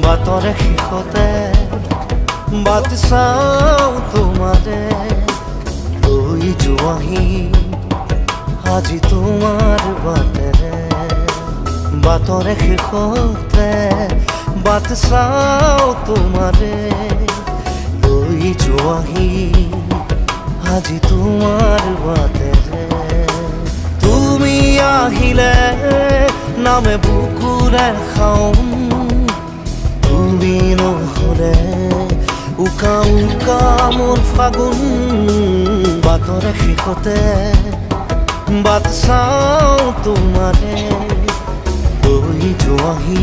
বাটৰে শেষতে বাট চাওঁ তোমাৰে ৰৈ যোৱাহি আজি তোমাৰ বাটেৰে। বাটৰে শেষতে বাট চাওঁ তোমাৰে ৰৈ যোৱাহি আজি তোমাৰ বাটেৰে। তুমি আহিলে নামে বুকুৰে খাওঁ, তুমি নহ'লে উকা উকা মোৰ ফাগুন। বাটৰে শেষতে বাট চাওঁ তোমাৰে ৰৈ যোৱাহি।